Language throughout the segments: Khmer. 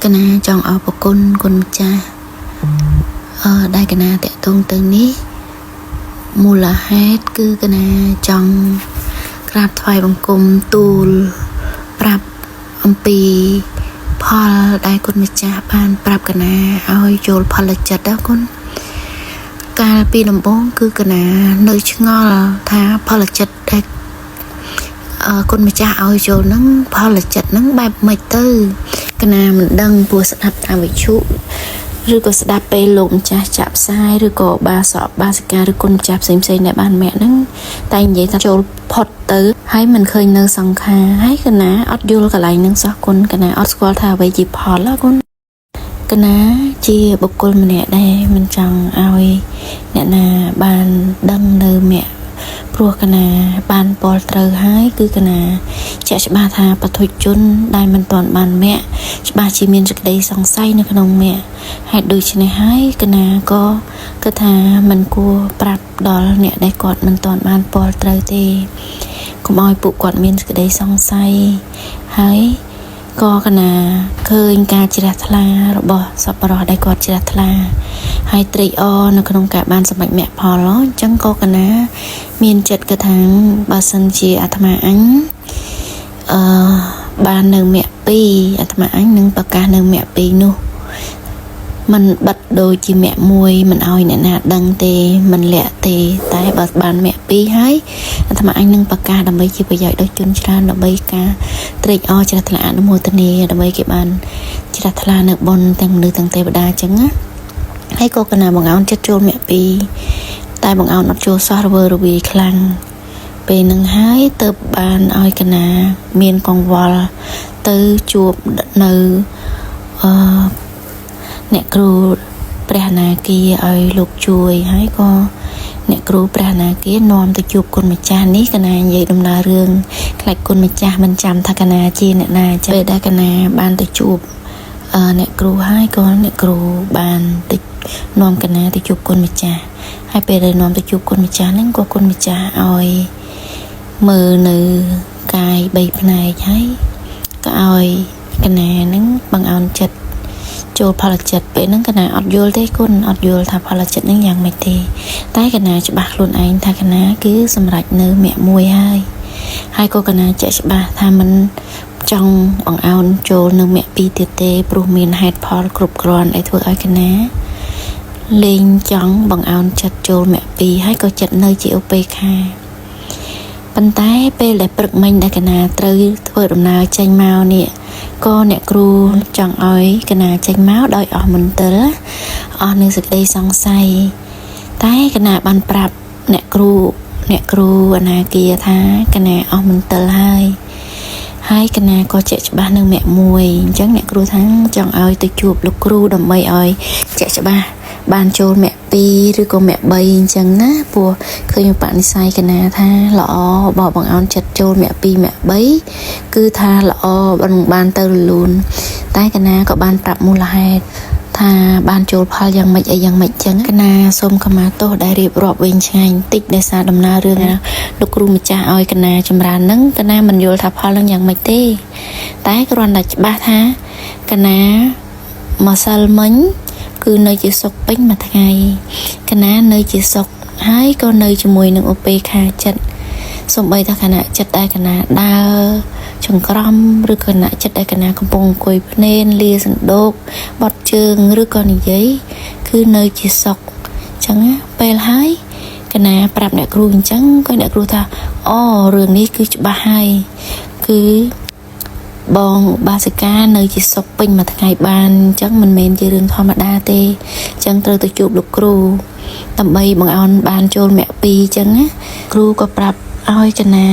កណាចង់អរព្រគុណគុណម្ចាស់ដែលកណាតាក់ទងទៅនេះមូលហេតុគឺកណាចង់ក្រាបថ្វាយបង្គំទូលប្រាប់អំពីផលដែលគុណម្ចាស់បានប្រាប់កណាឲ្យចូលផលចិត្តណាគុណកាលពីដំបូងគឺកណានៅឆ្ងល់ថាផលចិត្តដែលគុណម្ចាស់ឲ្យចូលហ្នឹងផលចិត្តហ្នឹងបែបម៉េចទៅកណាមិនដឹងព្រោះស្ដាប់តាមវិទ្យុឬក៏ស្ដាប់ពេលលោកម្ចាស់ចាក់ផ្សាយឬក៏បាសកបាសិកាឬគុណម្ចាស់ផ្សេងផ្សេងៗដែលបានមគ្គហ្នឹងតែនិយាយថាចូលផុតទៅហើយមិនឃើញនៅសង្ខារហើយកណាអត់យល់កន្លែងហ្នឹងសោះគុណកណាអត់ស្គាល់ថាអ្វីជាផលណាគុណកណាជាបុគ្គលម្នាក់ដែលមិនចង់ឲ្យអ្នកណាបានដឹងនៅមគ្គព្រោះកណាបានពលត្រូវហើយគឺកណាជាក់ច្បាស់ថាបទុជនដែលមិនទាន់បានមគ្គច្បាស់ជាមានសេចក្តីសង្ស័យនៅក្នុងមគ្គហេតុដូច្នេះហើយកណាក៏គិតថាមិនគួរប្រាប់ដល់អ្នកដែលគាត់មិនទាន់បានពលត្រូវទេកុំឲ្យពួកគាត់មានសេចក្តីសង្ស័យហើយក៏កណាឃើញការជ្រះថ្លារបស់សប្បុរសដែលគាត់ជ្រះថ្លាហើយត្រេកអរនៅក្នុងការបានសម្រេចមគ្គផលអញ្ចឹងក៏កណាមានចិត្តគិតថាបើសិនជាអាត្មាអញអឺបាននៅមគ្គ2អាត្មាអញនឹងប្រកាសនៅមគ្គ2នោះมันបិទដូចជាមគ្គ1មិនឲ្យអ្នកណាដឹងទេមិនលាក់ទេតែបើបានមគ្គ2ហើយអាត្មាអញនឹងប្រកាសដើម្បីជាប្រយោជន៍ដល់ជនច្រើនដើម្បីការត្រេកអរជ្រះថ្លាអនុមោទនាដើម្បីគេបានជ្រះថ្លានៅបុណ្យទាំងមនុស្សទាំងទេវតាអញ្ចឹងណាហើយក៏កណាបង្អោនចិត្តចូលមគ្គ2តែបង្អោនអត់ចូលសោះរវើរវាយខ្លាំងពេលនឹងហើយទៅបានឲ្យកណាមានកង្វល់ទៅជួបនៅអឺអ្នកគ្រូព្រះអនាគាឲ្យលោកជួយហើយក៏អ្នកគ្រូព្រះអនាគានាំទៅជួបគុណម្ចាស់នេះកណានិយាយដំណើររឿងខ្លាចគុណម្ចាស់មិនចាំថាកណាជាអ្នកណាពេលដែលកណាបានទៅជួបអ្នកគ្រូហើយក៏អ្នកគ្រូបានទៅនាំកណាទៅជួបគុណម្ចាស់ហើយពេលដែលនាំទៅជួបគុណម្ចាស់ហ្នឹងក៏គុណម្ចាស់ឲ្យមើលនៅកាយ3ផ្នែកហើយក៏ឲ្យកណាហ្នឹងបង្អោនចិត្តចូលផលចិត្តពេលហ្នឹងកណាអត់យល់ទេគុណអត់យល់ថាផលចិត្តហ្នឹងយ៉ាងម៉េចទេតែកណាច្បាស់ខ្លួនឯងថាកណាគឺសម្រេចនៅមគ្គមួយហើយហើយក៏កណាជាក់ច្បាស់ថាមិនចង់បង្អោនចូលនៅមគ្គពីរទៀតទេព្រោះមានហេតុផលគ្រប់គ្រាន់ដែលធ្វើឲ្យកណាលែងចង់បង្អោនចិត្តចូលមគ្គពីរហើយក៏ចិត្តនៅជាឧបេក្ខាប៉ុន្តែពេលដែលព្រឹកមិញដែលកណាត្រូវធ្វើដំណើរចេញមកនេះក៏អ្នកគ្រូចង់ឲ្យកណាចេញមកដោយអស់មន្ទិលអស់នឹងសេចក្តីសង្ស័យតែកណាបានប្រាប់អ្នកគ្រូអ្នកគ្រូអនាគាថាកណាអស់មន្ទិលហើយហើយកណាក៏ជាក់ច្បាស់នៅមគ្គមួយអញ្ចឹងអ្នកគ្រូថាចង់ឲ្យទៅជួបលោកគ្រូដើម្បីឲ្យជាក់ច្បាស់បានចូលមគ្គ2ឬក៏មគ្គ3អញ្ចឹងណាព្រោះឃើញឧបនិស្ស័យកណាថាល្អបបង្អោនចិត្តចូលមគ្គ2មគ្គ3គឺថាល្អបានទៅរលូនតែកណាក៏បានប្រាប់មូលហេតុថាបានចូលផលយ៉ាងម៉េចអីយ៉ាងម៉េចចឹងកណាសូមខមាទោសដែលរៀបរាប់វែងឆ្ងាយបន្តិចដោយសារដំណើររឿងលោកគ្រូម្ចាស់ឲ្យកណាចម្រើននឹងកណាមិនយល់ថាផលនឹងយ៉ាងម៉េចទេតែគ្រាន់តែច្បាស់ថាកណាម្សិលមិញគឺនៅជាសុខពេញមួយថ្ងៃកណានៅជាសុខហើយក៏នៅជាមួយនឹងឧបេក្ខាចិត្តសំបីថាខណៈចិត្តដែលកណាដើរចង្ក្រមឬខណៈចិត្តដែលកណាកំពុងអង្គុយភ្នែនលាសណ្ដូកបត់ជើងឬក៏និយាយគឺនៅជាសុខអញ្ចឹងណាពេលហើយកណាប្រាប់អ្នកគ្រូអញ្ចឹងក៏អ្នកគ្រូថាអូរឿងនេះគឺច្បាស់ហើយគឺបងបាសិកានៅជាសុខពេញមួយថ្ងៃបានអញ្ចឹងមិនមែនជារឿងធម្មតាទេអញ្ចឹងត្រូវទៅជួបលោកគ្រូដើម្បីបង្អោនបានចូលមគ្គ2អញ្ចឹងណាគ្រូក៏ប្រាប់ឲ្យកណា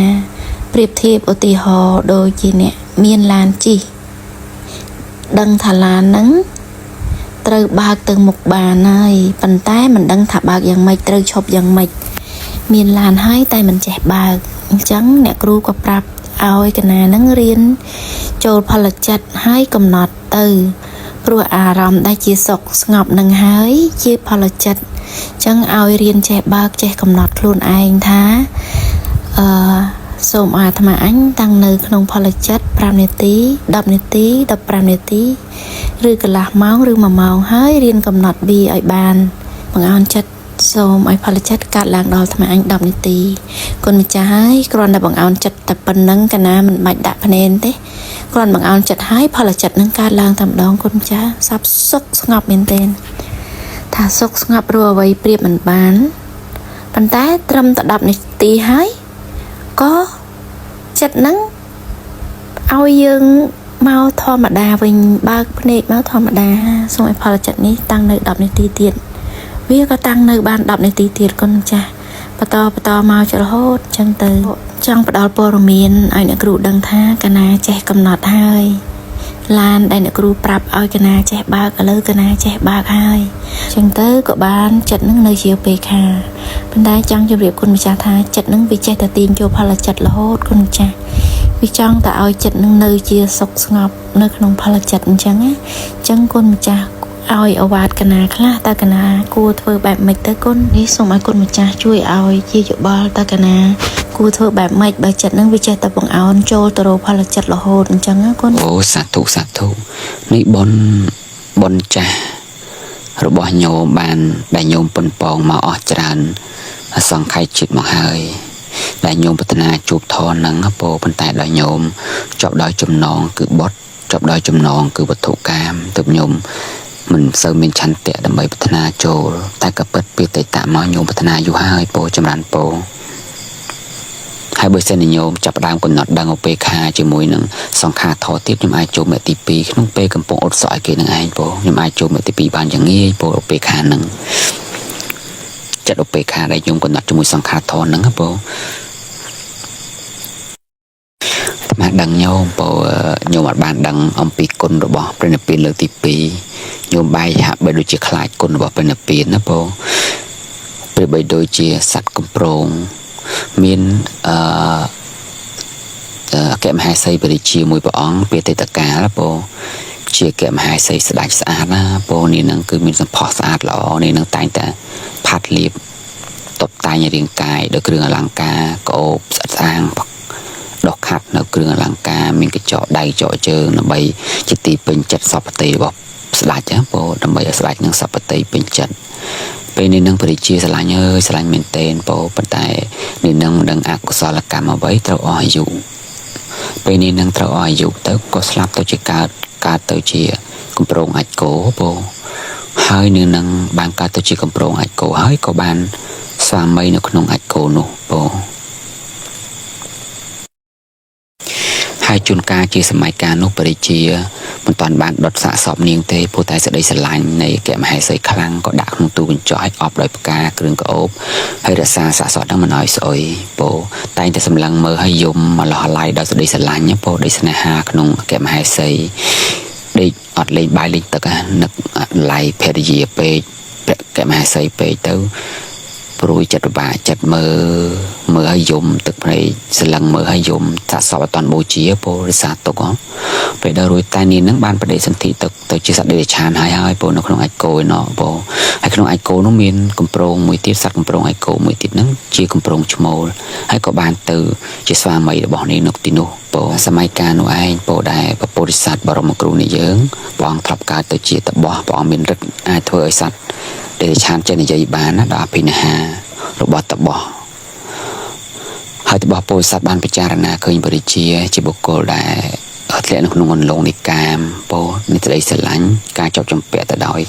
ប្រៀបធៀបឧទាហរណ៍ដូចជាអ្នកមានឡានជិះដឹងថាឡានហ្នឹងត្រូវបើកទៅមុខបានហើយប៉ុន្តែមិនដឹងថាបើកយ៉ាងម៉េចត្រូវឈប់យ៉ាងម៉េចមានឡានហើយតែមិនចេះបើកអញ្ចឹងអ្នកគ្រូក៏ប្រាប់ឲ្យកណានឹងរៀនចូលផលចិត្តហើយកំណត់ទៅព្រោះអារម្មណ៍ដែលជាសុខស្ងប់នឹងហើយជាផលចិត្តអញ្ចឹងឲ្យរៀនចេះបើកចេះកំណត់ខ្លួនឯងថាអឺ សូមឲ្យអាត្មាអញតាំងនៅក្នុងផលចិត្ត5នាទី10នាទី15នាទីឬកន្លះម៉ោងឬ1ម៉ោងហើយរៀនកំណត់វាឲ្យបានបង្អោនចិត្តសូមឲ្យផលចិត្តកាត់ឡើងដល់អាត្មាអញ10នាទីគុណម្ចាស់ហើយគ្រាន់តែបង្អោនចិត្តតែប៉ុណ្្នឹងកណាមិនបាច់ដាក់ភ្នែនទេគ្រាន់បង្អោនចិត្តហើយផលចិត្តនឹងកើតឡើងតែម្ដងគុណម្ចាស់សັບសុខស្ងប់មែនទែនថាសុខស្ងប់ឬអ្វីប្រៀបមិនបានប៉ុន្តែត្រឹមតែ10នាទីហើយក៏ចិត្តនឹងឲ្យយើងមកធម្មតាវិញបើកភ្នែកមកធម្មតាសូមឲ្យផលចិត្តនេះតាំងនៅ10នាទីទៀតវាក៏តាំងនៅបាន10នាទីទៀតគុណម្ចាស់បន្តបន្តមកចរហូតចឹងទៅចង់ផ្ដល់ព័ត៌មានឲ្យអ្នកគ្រូដឹងថាកណាចេះកំណត់ហើយឡានដែលអ្នកគ្រូប្រាប់ឲ្យកណាចេះបើកឥឡូវកណាចេះបើកហើយចឹងទៅក៏បានចិត្តនឹងនៅជាពេខាប៉ុន្តែចង់ជម្រាបគុណម្ចាស់ថាចិត្តនឹងវាចេះតែទាញចូលផលចិត្តរហូតគុណម្ចាស់វាចង់តែឲ្យចិត្តនឹងនៅជាសុខស្ងប់នៅក្នុងផលចិត្តអញ្ចឹងណាអញ្ចឹងគុណម្ចាស់ឲ្យអវាទកណាខ្លះតើកណាគួរធ្វើបែបម៉េចទៅគុណនេះសូមឲ្យគុណម្ចាស់ជួយឲ្យជាយោបល់តើកណាគួរធ្វើបែបម៉េចបើចិត្តនឹងវាចេះតែបង្អោនចូលទៅរកផលចិត្តរហូតអញ្ចឹងណាគុណ អូសាធុសាធុនេះបុណ្យបុណ្យចាស់របស់ញោមបានដែលញោមប៉ុនប៉ងមកអស់ច្រើនអសង្ខ័យជាតិមកហើយដែលញោមប្រាថ្នាជួបធម៌នឹងពោប៉ុន្តែដល់ញោមជាប់ដោយចំណងគឺបុត្រជាប់ដោយចំណងគឺវត្ថុកាមទើបញោមមិនសូវមានឆន្ទៈដើម្បីប្រាថ្នាចូលតែក៏ពិតពីតេតមកញោមប្រាថ្នាយូរហើយពោចម្រើនពោហើយបើសិនជាញោមចាប់ផ្ដើមកំណត់ដឹងឧបេក្ខាជាមួយនឹងសង្ខារធម៌ទៀតខ្ញុំអាចចូលមគ្គទី2ក្នុងពេលកំពុងអត់សក់ឲ្យគេនឹងឯងពោខ្ញុំអាចចូលមគ្គទី2បានយ៉ាងងាយពោឧបេក្ខានឹងចិត្តឧបេក្ខាដែលញោមកំណត់ជាមួយសង្ខារធម៌នឹងពោអាត្មាដឹងញោមពោញោមអត់បានដឹងអំពីគុណរបស់ព្រះនិព្វានលើកទី2ញោមបែរហាក់បីដូចជាខ្លាចគុណរបស់ព្រះនិព្វានណាពោប្រៀបបីដូចជាសត្វកំប្រងមានអឺអគ្គមហេសីបរិជាមួយព្រះអង្គពីអតីតកាលពោជាអគ្គមហេសីស្ដេចស្អាតណាពោនេះនឹងគឺមានសម្ផស្សស្អាតល្អនេះនឹងតែងតែផាត់លាបតុបតែងរាងកាយដោយគ្រឿងអលង្ការក្អូបស្អិតស្អាងដុសខាត់នៅគ្រឿងអលង្ការមានកញ្ចក់ដៃចកជើងដើម្បីជាទីពេញចិត្តសពតិរបស់ស្ដេចណាពោដើម្បីឲ្យស្ដេចនឹងសពតិពេញចិត្តពេលនេះនឹងព្រះរាជាស្រឡាញ់អើយស្រឡាញ់មែនទែនពោប៉ុន្តែនេះនឹងមិនដឹងអកុសលកម្មអ្វីត្រូវអស់អាយុពេលនេះនឹងត្រូវអស់អាយុទៅក៏ស្លាប់ទៅជាកើតកើតទៅជាកំប្រងអាចគោពោហើយនឹងនឹងបានកើតទៅជាកំប្រងអាចគោហើយក៏បានស្វាមីនៅក្នុងអាចគោនោះពោហើយជួនកាលជាសម័យកាលនោះព្រះរាជាមិនទាន់បានដុតសាកសពនាងទេព្រោះតែសេចក្តីស្រឡាញ់នៃអគ្គមហេសីខ្លាំងក៏ដាក់ក្នុងទូកញ្ចក់ឲ្យអប់ដោយផ្កាគ្រឿងក្អូបហើយរក្សាសាកសពហ្នឹងមិនឲ្យស្អុយពោតែងតែសម្លឹងមើលឲ្យយំមកលោះឡៃដោយសេចក្តីស្រឡាញ់ពោដោយស្នេហាក្នុងអគ្គមហេសីដេកអត់លេងបាយលេងទឹកនឹកឡៃភរិយាពេកព្រះអគ្គមហេសីពេកទៅព្រួយចិត្តពិបាកចិត្តមើលមើលឲ្យយំទឹកភ្នែកសលឹងមើលឲ្យយំសាកសពអត់តាន់បូជាពោរិសាទុកពេលដល់រួចតែនាងនឹងបានបដិសន្ធិទៅជាសត្វតិរច្ឆានហើយហើយពោនៅក្នុងអាចគោឯណោះពោហើយក្នុងអាចគោនោះមានកំប្រងមួយទៀតសត្វកំប្រងអាចគោមួយទៀតហ្នឹងជាកំប្រងឈ្មោលហើយក៏បានទៅជាស្វាមីរបស់នាងនៅទីនោះពោសម័យកាលនោះឯងពោដែលព្រះពោធិសត្វបរមគ្រូនៃយើងព្រះអង្គធ្លាប់កើតទៅជាតបោះព្រះអង្គមានឫទ្ធិអាចធ្វើឲ្យសត្វតិរច្ឆានចេះនិយាយបានណាដល់អភិនិហារបស់តបោះហើយតបោះពោធិសត្វបានពិចារណាឃើញបរិជាជាបុគ្គលដែលធ្លាក់នៅក្នុងអន្លង់នៃកាមពោនៃក្តីស្រឡាញ់ការជាប់ជំពាក់ទៅដោយ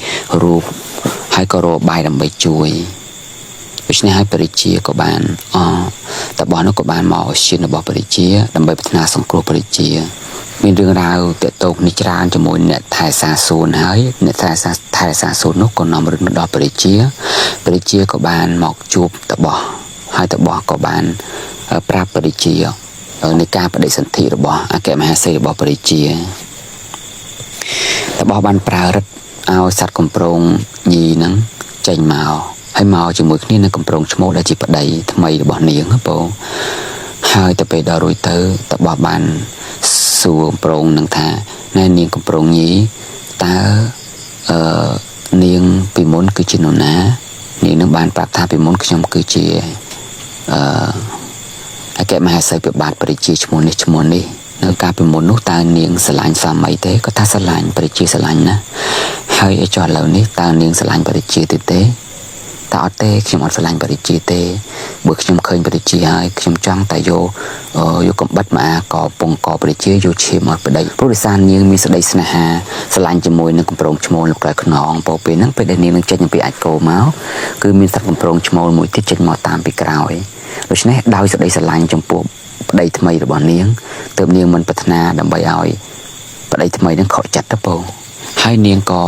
រូបហើយក៏រកបាយដើម្បីជួយដូច្នេះហើយបរិជាក៏បានតបោះនោះក៏បានមកឈានរបស់បរិជាដើម្បីប្រាថ្នាសង្គ្រោះបរិជាមានរឿងរ៉ាវទាក់ទងនេះច្រើនជាមួយអ្នកថែសាសួនហើយអ្នកថែសាសួននោះក៏នាំរឿងមកដល់បរិជាបរិជាក៏បានមកជួបតបោះហើយតបោះក៏បានប្រាប់បរិជានៃការបដិសន្ធិរបស់អគ្គមហេសីរបស់បរិជាតបោះបានប្រើឫទ្ធិឲ្យសត្វកំប្រងញីហ្នឹងចេញមកហើយមកជាមួយគ្នានឹងកំប្រងឈ្មោះដែលជាប្តីថ្មីរបស់នាងពោហើយទៅពេលដល់រួចទៅតបោះបានសួរកំប្រងនឹងថាណែនាងកំប្រងញីតើនាងពីមុនគឺជានរណានាងនឹងបានប្រាប់ថាពីមុនខ្ញុំគឺជា អគ្គមហេសីពិបាតព្រះជាឈ្មោះនេះឈ្មោះនេះនៅកាលពីមុននោះតើនាងស្រឡាញ់ស្វាមីទេគាត់ថាស្រឡាញ់ព្រះជាស្រឡាញ់ណាហើយឲ្យចុះឥឡូវនេះតើនាងស្រឡាញ់ព្រះជាទៀតទេតើអត់ទេខ្ញុំអត់ស្រឡាញ់ព្រះជាទេបើខ្ញុំឃើញព្រះជាហើយខ្ញុំចង់តែយកយកកំបិតមកអាកពងកព្រះជាយកឈាមមកប្តីព្រោះដោយសារនាងមានសេចក្តីស្នេហាស្រឡាញ់ជាមួយនឹងកំប្រងឈ្មោលនៅក្រៅខ្នងពោពេលហ្នឹងពេលដែលនាងនឹងចេញពីអាចគោមកគឺមានសត្វកំប្រងឈ្មោលមួយទៀតចេញមកតាមពីក្រោយដូច្នេះដោយសេចក្តីស្រឡាញ់ចំពោះប្តីថ្មីរបស់នាងទើបនាងមិនប្រាថ្នាដើម្បីឲ្យប្តីថ្មីនឹងខកចិត្តទៅពោហើយនាងក៏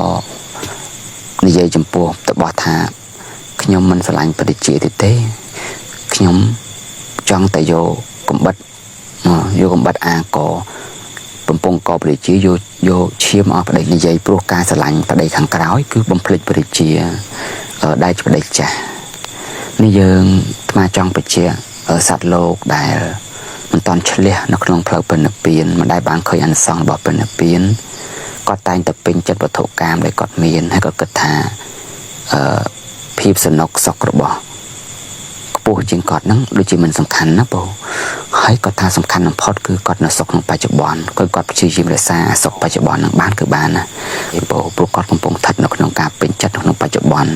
និយាយចំពោះតបោះថាខ្ញុំមិនស្រឡាញ់ព្រះជាទៀតទេខ្ញុំចង់តែយកកំបិតយកកំបិតអាកកំពងកព្រះជាយកយកឈាមឲ្យប្តីនិយាយព្រោះការស្រឡាញ់ប្តីខាងក្រោយគឺបំភ្លេចព្រះជាដែលជាប្តីចាស់នេះយើងអាត្មាចង់បញ្ជាក់សត្វលោកដែលមិនតន់ឆ្លះនៅក្នុងផ្លូវព្រះនិព្វានមិនដែលបានឃើញអានិសង្សរបស់ព្រះនិព្វានគាត់តែងតែពេញចិត្តវត្ថុកាមដែលគាត់មានហើយគាត់គិតថាភាពសនុកសុខរបស់ខ្ពស់ជាងគាត់ហ្នឹងដូចជាមិនសំខាន់ណាបងហើយគាត់ថាសំខាន់បំផុតគឺគាត់នៅសុខក្នុងបច្ចុប្បន្នគឺគាត់ព្យាយាមរក្សាសុខបច្ចុប្បន្នហ្នឹងបានគឺបានណាបងព្រោះគាត់កំពុងស្ថិតនៅក្នុងការពេញចិត្តក្នុងបច្ចុប្បន្ន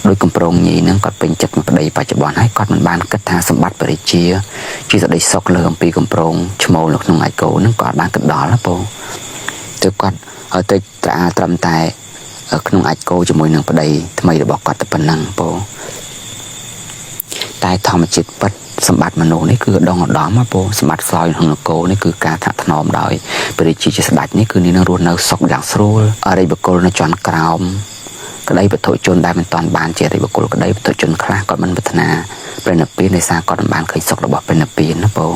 ដោយកំប្រងញីហ្នឹងគាត់ពេញចិត្តនឹងប្តីបច្ចុប្បន្នហើយគាត់មិនបានគិតថាសម្បត្តិបរិជាជាសេចក្តីសុខលើអំពីកំប្រងឈ្មោលនៅក្នុងអាចគោហ្នឹងគាត់បានគិតដល់ណាបងទើបគាត់ឲ្យទៅត្រាត្រឹមតែក្នុងអាចគោជាមួយនឹងប្តីថ្មីរបស់គាត់តែប៉ុណ្ណឹងបងតែធម្មជាតិពិតសម្បត្តិមនុស្សនេះគឺដងឧត្តមណាបងសម្បត្តិស្លោយក្នុងនគរនេះគឺការថ្នាក់ថ្នមដោយព្រះរាជាជាស្ដេចនេះគឺនាងនឹងរស់នៅសុខយ៉ាងស្រួលអរិយបុគ្គលនៅជាន់ក្រោមក្តីវត្ថុជនដែលមិនតាន់បានជាអរិយបុគ្គលក្តីវត្ថុជនខ្លះគាត់មិនប្រាថ្នាព្រះនិព្វានដោយសារគាត់មិនបានឃើញសុខរបស់ព្រះនិព្វានណាបង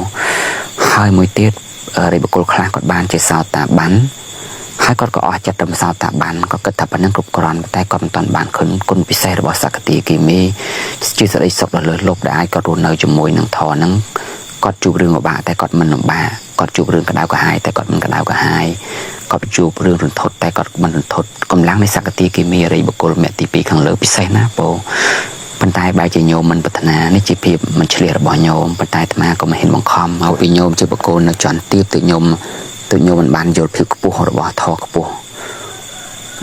ហើយមួយទៀតអរិយបុគ្គលខ្លះគាត់បានជាសោតាបានហើយគាត់ក៏អស់ចិត្តទៅសោតាបានក៏គិតថាប៉ុណ្ណឹងគ្រប់គ្រាន់តែគាត់មិនទាន់បានឃើញគុណពិសេសរបស់សក្តិគិមីជាសេចក្តីសុខដ៏លើសលប់ដែលអាចគាត់រស់នៅជាមួយនឹងធម៌ហ្នឹងគាត់ជួបរឿងលំបាកតែគាត់មិនលំបាកគាត់ជួបរឿងក្តៅក្រហាយតែគាត់មិនក្តៅក្រហាយគាត់ជួបរឿងរន្ធត់តែគាត់មិនរន្ធត់កម្លាំងនៃសក្តិគិមីអរិយបុគ្គលមគ្គទី2ខាងលើពិសេសណាបងប៉ុន្តែបែរជាញោមមិនប្រាថ្នានេះជាភាពមិនឆ្លៀសរបស់ញោមប៉ុន្តែអាត្មាក៏មិនហ៊ានបង្ខំឲ្យពីញោមជាបុគ្គលនៅជាន់ទាបទៅញោមមិនបានយល់ភាពខ្ពស់របស់ធម៌ខ្ពស់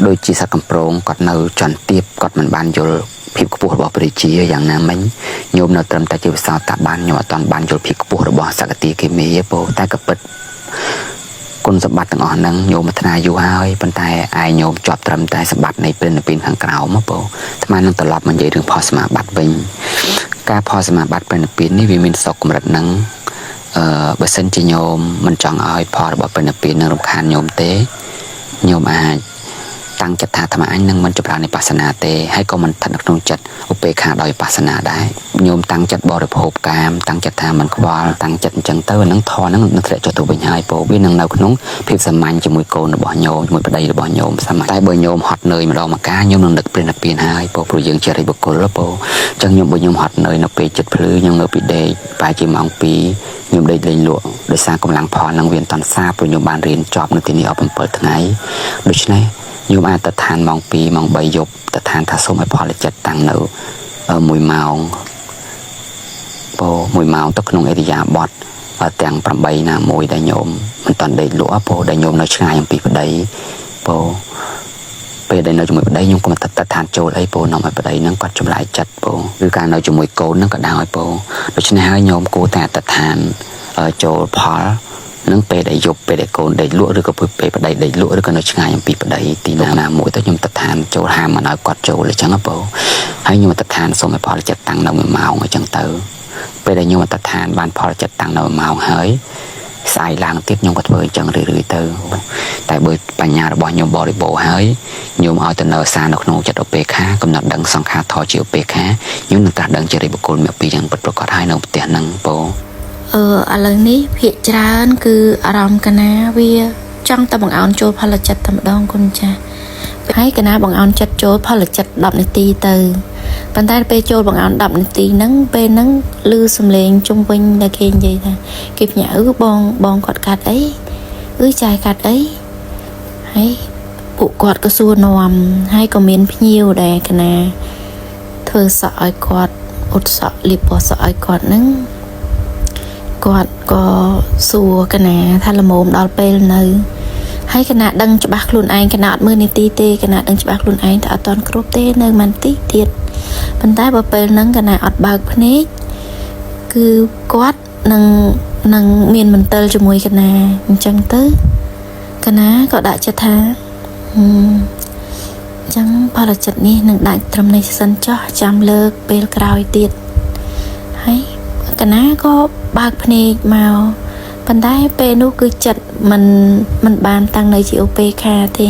ដូចជាសត្វកំប្រងគាត់នៅជាន់ទាបគាត់មិនបានយល់ភាពខ្ពស់របស់ព្រះជាយ៉ាងណាមិញញោមនៅត្រឹមតែជាវិសោតាបានញោមអត់ទាន់បានយល់ភាពខ្ពស់របស់សក្តិគិមីទេពោតែក៏ពិតគុណសម្បត្តិទាំងអស់ហ្នឹងញោមប្រាថ្នាយូរហើយប៉ុន្តែឯញោមជាប់ត្រឹមតែសម្បត្តិនៃព្រះនិព្វានខាងក្រោមពោអាត្មានឹងត្រឡប់មកនិយាយរឿងផលសមាបត្តិវិញការផលសមាបត្តិព្រះនិព្វាននេះវាមានសុខកម្រិតហ្នឹងបើសិនជាញោមមិនចង់ឲ្យផលរបស់ព្រះនិព្វាននឹងរំខានញោមទេញោមអាចតាំងចិត្តថាអាត្មាអញនឹងមិនចម្រើនវិបស្សនាទេហើយក៏មិនស្ថិតនៅក្នុងចិត្តឧបេក្ខាដោយវិបស្សនាដែរញោមតាំងចិត្តបរិភោគកាមតាំងចិត្តថាមិនខ្វល់តាំងចិត្តអញ្ចឹងទៅអានឹងធម៌ហ្នឹងនឹងធ្លាក់ចុះទៅវិញហើយពោវានឹងនៅក្នុងភាពសាមញ្ញជាមួយកូនរបស់ញោមជាមួយប្តីរបស់ញោមសាមញ្ញតែបើញោមហត់នឿយម្ដងម្កាលញោមនឹងនឹកព្រះនិព្វានហើយពោព្រោះយើងជារិយបុគ្គលពោអញ្ចឹងញោមបើញោមហត់នឿយនៅពេលចិត្តភ្លឺញោមងើបពីដេកប្រហែលជាម៉ោង2ញោមដេកលេងលក់ដោយសារកម្លាំងផលនឹងវាមិនតាន់សាព្រោះញោមបានរៀនចប់នៅទីនេះអស់7ថ្ងៃដូច្នេះញោមអាចទៅឋានម៉ោង2ម៉ោង3យប់ទៅឋានថាសូមឲ្យផលចិត្តតាំងនៅ1ម៉ោងពោ1ម៉ោងទៅក្នុងអរិយាបថទាំង8ណាមួយដែលញោមមិនតាន់ដេកលក់ពោដែលញោមនៅឆ្ងាយអំពីប្តីពោពេលដែលនៅជាមួយប្តីញោមក៏មិនទៅឋានចូលអីពោនាំឲ្យប្តីហ្នឹងគាត់ចម្លែកចិត្តពោឬការនៅជាមួយកូនហ្នឹងក៏ដោយពោដូច្នេះហើយញោមគួរតែអត្តឋានចូលផលនឹងពេលដែលយប់ពេលដែលកូនដេកលក់ឬក៏ពេលប្តីដេកលក់ឬក៏នៅឆ្ងាយអំពីប្តីទីណាណាមួយទៅខ្ញុំទៅឋានចូលហាមមិនឲ្យគាត់ចូលអញ្ចឹងបងហើយខ្ញុំទៅឋានសូមឲ្យផលចិត្តតាំងនៅ1ម៉ោងអញ្ចឹងទៅពេលដែលខ្ញុំទៅឋានបានផលចិត្តតាំងនៅ1ម៉ោងហើយស្អែកឡើងទៀតខ្ញុំក៏ធ្វើអញ្ចឹងរឿយៗទៅតែបើបញ្ញារបស់ខ្ញុំបរិបូរណ៍ហើយខ្ញុំឲ្យទៅនៅសារនៅក្នុងចិត្តឧបេក្ខាកំណត់ដឹងសង្ខារធម៌ជាឧបេក្ខាខ្ញុំនឹងត្រាស់ដឹងជារិយបុគ្គលមកពីយ៉ាងពិតប្រាកដហើយនៅផ្ទះហ្នឹងបង ឥឡូវនេះភាកច្រើនគឺអារម្មណ៍កណាវាចង់តែបង្អោនចូលផលចិត្តតែម្ដងគុណចាស់ហើយកណាបង្អោនចិត្តចូលផលចិត្ត10នាទីទៅប៉ុន្តែពេលចូលបង្អោន10នាទីហ្នឹងពេលហ្នឹងឮសំឡេងជុំវិញដែលគេនិយាយថាគេផ្ញើអឺបងបងគាត់កាត់អីអឺចាយកាត់អីហើយពួកគាត់ក៏សួរនាំហើយក៏មានភ្ញៀវដែលកណាធ្វើសក់ឲ្យគាត់អ៊ុតសក់លាបពណ៌សក់ឲ្យគាត់ហ្នឹង គាត់ក៏សួរកណាថាល្មមដល់ពេលនៅហើយកណាដឹងច្បាស់ខ្លួនឯងកណាអត់មើលនីតិទេកណាដឹងច្បាស់ខ្លួនឯងថាអត់ទាន់គ្រប់ទេនៅមិនតិចទៀតប៉ុន្តែបើពេលហ្នឹងកណាអត់បើកភ្នែកគឺគាត់នឹងមានមន្ទិលជាមួយកណាអញ្ចឹងទៅកណាក៏ដាក់ចិត្តថាហឹមអញ្ចឹងផលចិត្តនេះនឹងដាច់ត្រឹមនេះសិនចោះចាំលើកពេលក្រោយទៀតហើយកណាក៏បើកភ្នែកមកប៉ុន្តែពេលនោះគឺចិត្តមិនបានតាំងនៅជាឧបេក្ខាទេ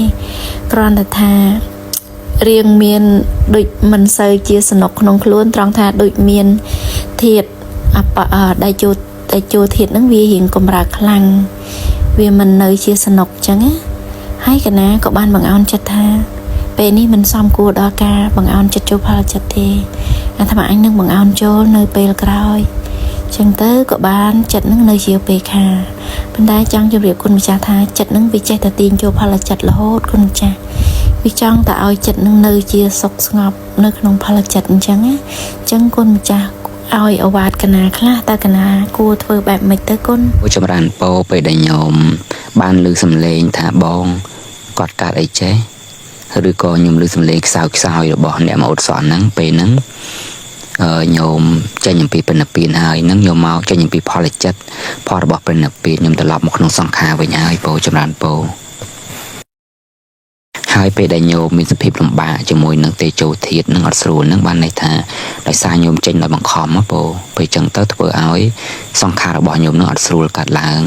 គ្រាន់តែថារៀងមានដូចមិនសូវជាសនុកក្នុងខ្លួនត្រង់ថាដូចមានធាតអបអដែលចូលដែលចូលធាតហ្នឹងវារៀងកម្រើកខ្លាំងវាមិននៅជាសនុកអញ្ចឹងណាហើយកណាក៏បានបង្អោនចិត្តថា ពេលនេះមិនសមគួរដល់ការបង្អោនចិត្តចូលផលចិត្តទេអាត្មាអញនឹងបង្អោនចូលនៅពេលក្រោយចឹងទៅក៏បានចិត្តនឹងនៅជាពេលខាប៉ុន្តែចង់ជម្រាបគុណម្ចាស់ថាចិត្តនឹងវាចេះតែទាញចូលផលចិត្តរហូតគុណម្ចាស់វាចង់តែឲ្យចិត្តនឹងនៅជាសុខស្ងប់នៅក្នុងផលចិត្តអញ្ចឹងណាអញ្ចឹងគុណម្ចាស់ឲ្យអវាទកណាខ្លះតើកណាគួរធ្វើបែបម៉េចទៅគុណ ពូចម្រើនពោពេលដែលញោមបានឮសំឡេងថាបងគាត់កើតអីចេះឬក៏ខ្ញុំឮសំឡេងខ្សោយខ្សោយរបស់អ្នកមកអ៊ុតសក់ហ្នឹងពេលហ្នឹងអឺញោមចេញអំពីព្រះនិព្វានហើយហ្នឹងញោមមកចេញអំពីផលចិត្តផលរបស់ព្រះនិព្វានញោមត្រឡប់មកក្នុងសង្ខារវិញហើយពោចម្រើនពោហើយពេលដែលញោមមានសភាពលំបាកជាមួយនឹងទេជោធាតនឹងអត់ស្រួលនឹងបានន័យថាដោយសារញោមចេញដោយបង្ខំណាពោពេលចឹងទៅធ្វើឲ្យសង្ខាររបស់ញោមនឹងអត់ស្រួលកាត់ឡើង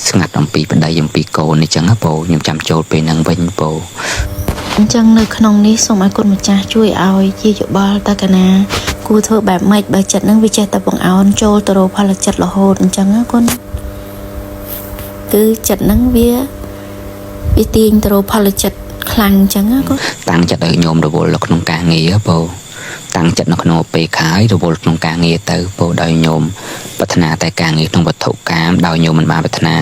ស្ងាត់អំពីប្តីអំពីកូននេះចឹងណាពោញោមចាំចូលពេលហ្នឹងវិញពោ អញ្ចឹងនៅក្នុងនេះសូមឲ្យគុណម្ចាស់ជួយឲ្យជាយោបល់តើកណាគួរធ្វើបែបម៉េចបើចិត្តនឹងវាចេះតែបង្អោនចូលទៅរកផលចិត្តរហូតអញ្ចឹងណាគុណគឺចិត្តនឹងវាវាទាញទៅរកផលចិត្តខ្លាំងអញ្ចឹងណាគុណ តាំងចិត្តឲ្យញោមរវល់នៅក្នុងការងារពោតាំងចិត្តនៅក្នុងពេលខាយរវល់ក្នុងការងារទៅពោដោយញោមប្រាថ្នាតែការងារក្នុងវត្ថុកាមដោយញោមមិនបានប្រាថ្នា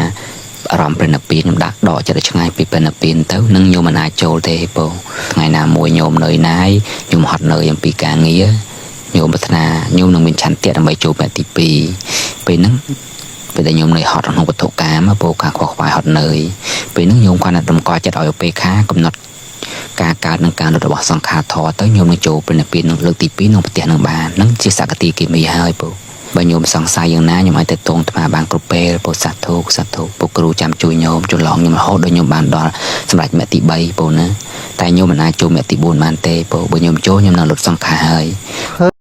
អារម្មណ៍ព្រះនិព្វានខ្ញុំដាក់ដកចិត្តឲ្យឆ្ងាយពីព្រះនិព្វានទៅនឹងញោមមិនអាចចូលទេពោថ្ងៃណាមួយញោមនឿយណាយញោមហត់នឿយអំពីការងារញោមប្រាថ្នាញោមនឹងមានឆន្ទៈដើម្បីចូលវគ្គទី2ពេលហ្នឹងពេលដែលញោមនឿយហត់ក្នុងវត្ថុកាមពោការខ្វល់ខ្វាយហត់នឿយពេលហ្នឹងញោមគ្រាន់តែតម្កល់ចិត្តឲ្យឧបេក្ខាកំណត់ ការកើតនិងការលត់របស់សង្ខារធម៌ទៅញោមនឹងចូលព្រះនិព្វាននឹងលើកទី2ក្នុងផ្ទះនឹងបាននឹងជាសកតិគិមីហើយពូបើញោមសង្ស័យយ៉ាងណាញោមអាចទៅតងអាត្មាបានគ្រប់ពេលពូសាធុសាធុពូគ្រូចាំជួយញោមជួយឡងញោមរហូតដល់ញោមបានដល់សម្រាប់មគ្គទី3ពូណាតែញោមមិនអាចចូលមគ្គទី4បានទេពូបើញោមចូលញោមនឹងលត់សង្ខារហើយ ឃើ